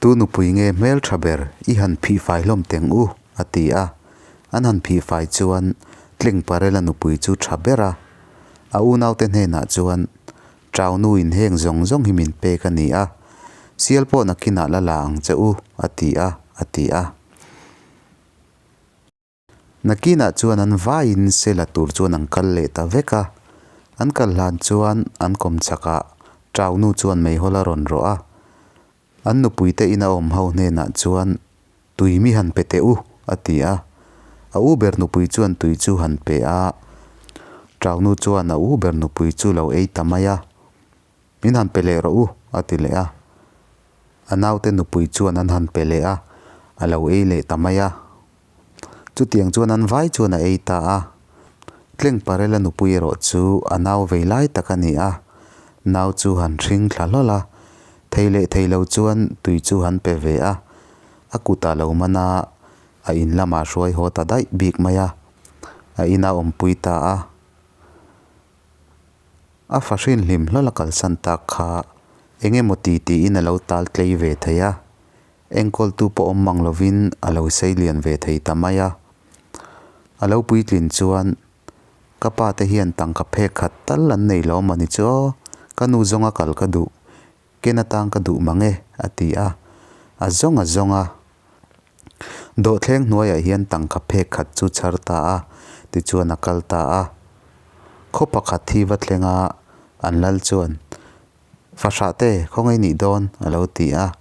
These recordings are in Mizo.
Tu nupui nge hmeltha ber i han phihfai hlawm teng u, a ti a. An han phihfai chuan Tlengparela nupui chu tha ber a. A unaute hnenah chuan, Chau nuin heng zawng zawng hi min pek a ni a, sial pawh nakinah la la ang che u, a ti a, a ti a. Nakinah chuan an vaiin sela tur chuan an kal leh ta vek a. An kal hlan chuan an kawm chakah Chau nu chuan meihawl a rawn rawh a. An nupuite ina awm ho hnenah chuan, Tui mi han pe teh u, a ti a. A u ber nupui chuan tui chu han pe a. Chau nu chuan a u ber nupui chu lo ei ta mai a. Min han pe leh rawh u, a ti leh a. A naute nupui chuan an han pe leh a, a lo ei leh ta mai a. Chutiang chuan an vai chuan a ei ta a. Tlengparela nupui erawh chu a nau vei lai tak a ni a. Nau chu han hring thla hlawl a, thei leh thei lo chuan tui chu han pe ve a. A kutah lo man a, a in lamah hruai haw ta daih bik mai a. A ina awmpui ta a. A fahrin hlim hlawl a kalsan tak kha eng emaw ti tiin a lo tal tlei ve thei a, enkawltu pawh awm mang lovin a lo sei lian ve thei ta mai a. A lo puitlin chuan ka pa te hian tangka phek khat tal an nei lo a ni chu aw, ka nu zawnga kal ka duh, ken atang ka duh mang e a ti a, a zawng a zawng a. Dawhthleng hnuaiah hian tangka phek khat chu chhar ta a, tichuan a kal ta a. Khaw pakhat hi va thleng a, an lal chuan, Fahrah te, khawngaih nih dawn? a lo ti a.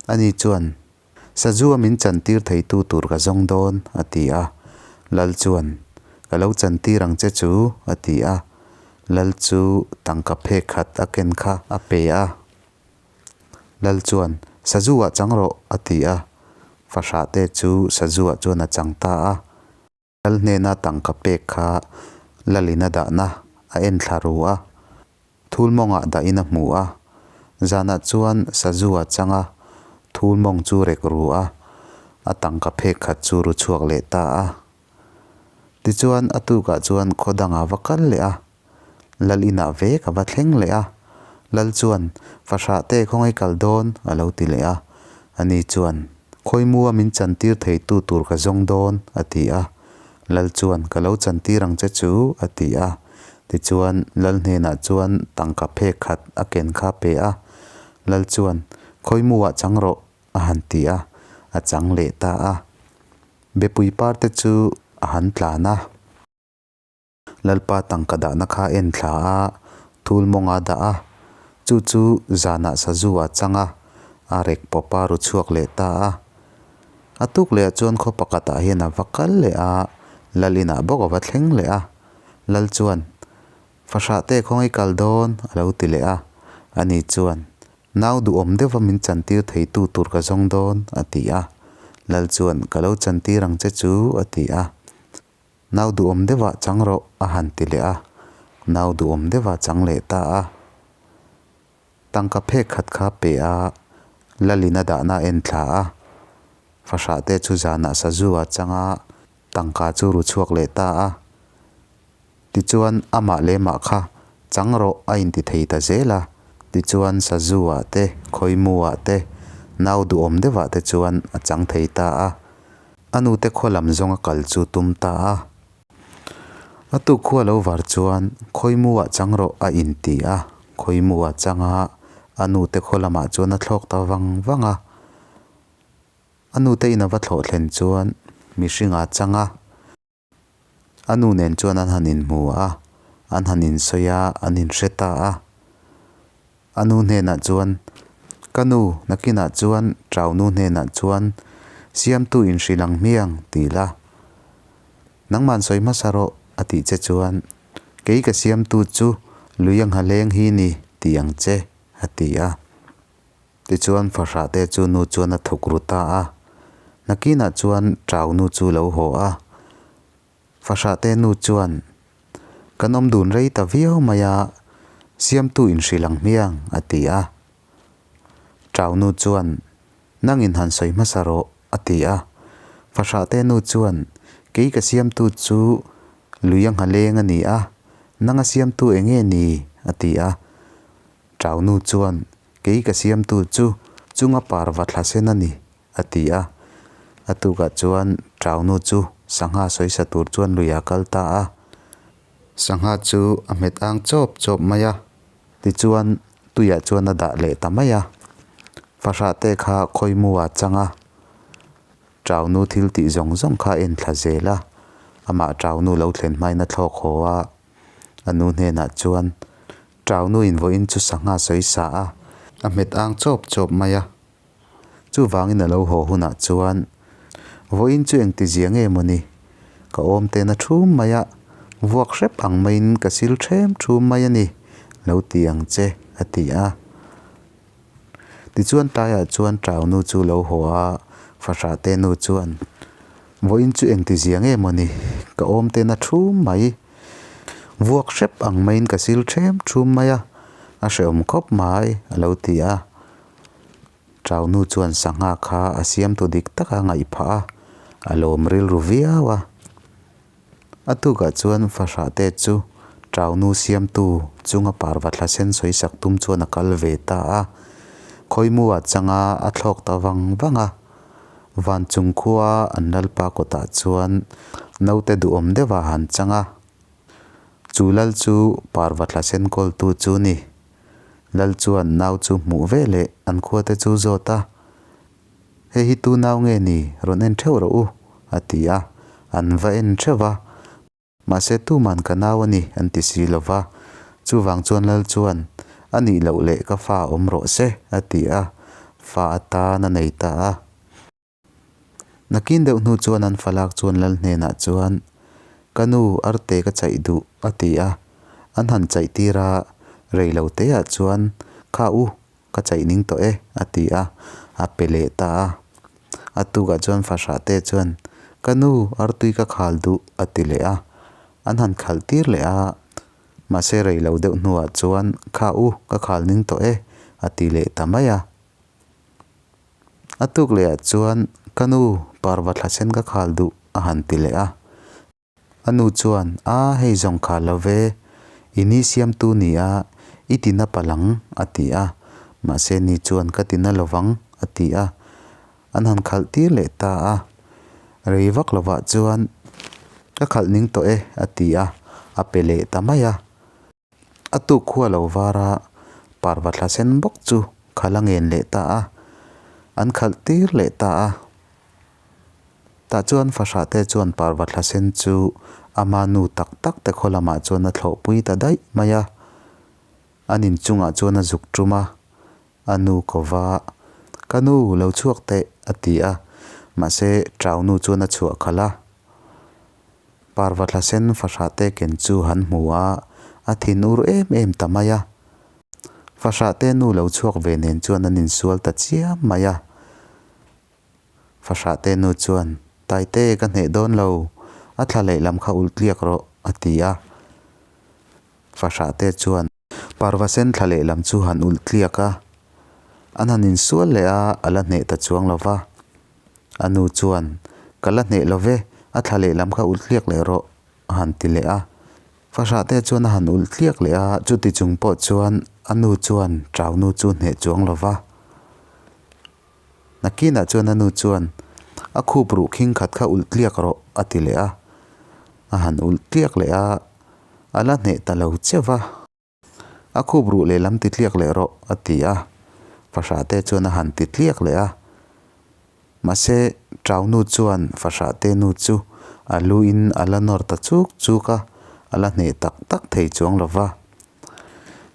Ani chuan, Sazu a min chantir theitu tur ka zawng dawn, a ti a. Lal chuan, Ka lo chantir ang che chu, a ti a. Lal chu tangka phek khat a ken kha a pe a. Lal chuan, Sazu-ah chang rawh, a ti a. Fahrah te chu Sazu-ah chuan a chang ta a. Lal hnena tangka pek kha Lalin a dahna a en thla ru a. Thul mawngah dahin a hmu a. Zanah chuan Sazu-a chang a, thul mawng chu rek ru a, a tangka phek khat chu ru chhuak leh ta a. Tichuan a tukah chuan khaw dangah va kal leh a. Lal inah ve ka va thleng leh a, Lal chuan, Fahrah te khawngaih kal dawn? a lo ti leh a. Ani chuan, Khawimua min chantir theitu tur ka zawng dawn, a ti a. Lal chuan, Ka lo chantir ang che chu, a ti a. Tichuan, Lal hnenah chuan tangka phek khat a ken kha pe a. Lal chuan, Khawimuah chang rawh, a han ti a, a chang leh ta a. Bepui parte chu a han tlan a. Lalpa tangka dahna kha en thla a, thul mawng a dah a, chu chu zanah sazu a chang a, a rek pawp a ru chhuak leh ta a. A tuk leh ah chuan khaw pakhatah hian a va kal leh a, Lal inah bawk a va thleng leh a. Lal chuan, Fahrah te khawngaih kal dawn? a lo ti leh a. Ani chuan, Nau duhawm deuha min chantir theitu tur ka zawng dawn, a ti a. Lal chuan, Ka lo chantir ang che chu, a ti a. Nau duhawm deuhah chang rawh a han ti leh a, nau duhawm deuhah chang leh ta a. Tangka phek khat kha pe a, Lalin a dahna a en thla a. Fahrah te chu zanah sazu a chang a, tangka chu ru chhuak leh ta a. Tichuan amah leh mah kha chang rawh a inti thei ta zel a. Tichuan sazu ah te, khawimu ah te, nau duhawm deuhah te chuan a chang thei ta a. A nute khaw lam zawng a kal chu tum ta a. A tuk khua lo var chuan Khawimu ah chang rawh a inti a, Khawimu ah chang a, a nute khaw lamah chuan a thlawk ta vang vang a. A nute in a va thlawh thlen chuan mihring ah chang a. A nu nen chuan an han inhmu a, an han insawi a, an inhre ta a. A nu hnenah chuan, Ka nu, nakinah chuan Chau nu hnenah chuan siamtu inhrilh ang hmiang, ti la. Nangman sawi hmasa rawh, a tih che chuan, Kei ka siamtu chu lui a nghaleng hi ni, ti ang che, a ti a. Tichuan fahrah te chu nu chuan a thuk ru ta a. Nakinah chuan Chau nu chu lo haw a. Fahrah te nu chuan, Kan awm dun rei ta viau mai a, siamtu inhrilh ang hmiang, a ti a. Chau nu chuan, Nangin han sawi hmasa rawh, a ti a. Fahrah te nu chuan, Kei ka siamtu chu lui a nghaleng a ni a, nanga siamtu eng nge ni? a ti a. Chau nu chuan, Kei ka siamtu chu. Chunga parva thla sen a ni, a ti a. A tukah chuan Ṭaunu chu sangha sawisa tur chuan luiah a kal ta a. Sangha chu a hmet ang chawp chawp mai a. Tichuan tuiah chuan a dah leh ta mai a. Fahrah te kha khawimu ah chang a. Ṭaunu thil tih zawng zawng kha a en thla zel a. Amah Ṭaunu lo thlen hmain a thlawk haw a. A nu hnenah chuan Ṭaunu in vawiin chu sangha sawisa a, a hmet ang chawp chawp mai a. Chuvangin a lo haw hunah chuan, Vawiin chu engti zia nge maw ni? Ka awm tena thum mai a, vuak hrep ang maiin ka sil ṭhem thum mai a ni, lo ti ang che, a ti a. Tichuan tlaiah chuan Ṭaunu chu lo haw a, fahrah te nu chuan, Vawiin chu engti zia nge maw ni? Ka awm tena thum mai, vuak hrep ang maiin ka sil ṭhem thum mai a, a hrehawm khawp mai, a lo ti a. Ṭaunu chuan sangha kha a siamtu dik taka ngaih phah a, a lawm rilru viau a. A tukah chuan fahrah te chu Ṭaunu siamtu chunga parva thla sen sawi sak tum chuan a kal ve ta a. Khawimuah changa a thlawk ta vang vang a. Van chung khua an lalpa kawtah chuan naute duhawm deuhah han chang a. Chu lal chu parva thla sen kawltu chu ni. Lal chuan nau chu hmuh ve leh an khuate chu zawt a, Hei hi tu nau nge ni, rawn en theuh rawh u, a ti a. An va en theuh va, mahse tuman ka nau a ni an ti si lo va. Chuvang chuan Lal chuan, A nih loh leh ka fa awm rawh se, a ti a, fa atan a nei ta a. Nakin deuh hnu chuan an falak chuan lal hnenah chuan, Ka nu, arte ka chaih duh, a ti a. An han chaih tir a, rei lo teah chuan, Kha u, ka chaih ning tawh e, a ti a, a pe leh ta a. A tukah chuan fahrah te chuan, Ka nu, artui ka khal duh, a ti leh a. An han khalh tir leh a, mahse rei lo deuh hnuah chuan, Kha u, ka khal ning tawh e, a ti leh ta mai a. A tuk leh ah chuan ka nu parva thla sen ka khal duh a han ti leh a. A nu chuan a hei zawng khal lo ve, i ni siamtu ni a, i ti na palh ang a ti a. Mahse ni chuan ka ti na lovang a ti a. An han khalh tir leh ta a. Rei vak lovah chuan ka khalh ning tawh e a ti a, a pe leh ta mai a. A tuk khua lo var a, parva thla sen bawk chu khalh a ngen leh ta a, an khalh tir leh ta a. Tah chuan fahrah te chuan parva thla sen chu ama nu tak tak te khaw lamah chuan a thlawhpui ta daih mai a. An inchungah chuan a zuk tum a, a nu ko va, Ka nu, lo chhuak teh, a ti a. Mahse, Ṭau nu chuan a chhuah khalh a. Parva thla sen fahrah te ken chu han hmu a, a thin ur em em ta mai a. Fahrah te nu lo chhuak ve nen chuan an insual ta chiam mai a. Fahrah te nu chuan, Taite ka hneh dawn lo, a thla lehlam kha ulh tliak rawh, a ti a. Fahrah te chuan parva sen thla lehlam chu han ulh tliak a, an han insual leh a, a la hneh ta chuang lo va. A nu chuan, Ka la hneh lo ve, a thla lehlam kha ulh tliak leh rawh, a han ti leh a. Fahrah te chuan a han ulh tliak leh a, chuti chung pawh chuan a nu chuan Ṭau nu chu hneh chuang lo va. Nakinah chuan a nu chuan, A khup ruh khing khat kha ulh tliak rawh, a ti leh a. A han ulh tliak leh a, a la hneh ta lo cheu va. A khup ruh lehlam ti tliak leh rawh, a ti a. Fahrah te chuan a han ti tliak leh a. Mahse, Ṭau nu chuan fahrah te nu chu a lu in a la nawr ta chuk chuk a, a la hneh tak tak thei chuang lo va.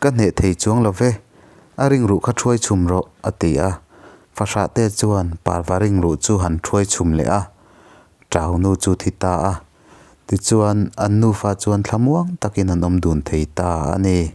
Ka hneh thei chuang lo ve, a ringruh kha ṭhuai chhum rawh, a ti a. Fahrah te chuan parva ringruh chu han ṭhuai chhum leh a, Ṭau nu chu thi ta a. Tichuan, an nufa chuan thlamuang takin an awm dun thei ta a ni.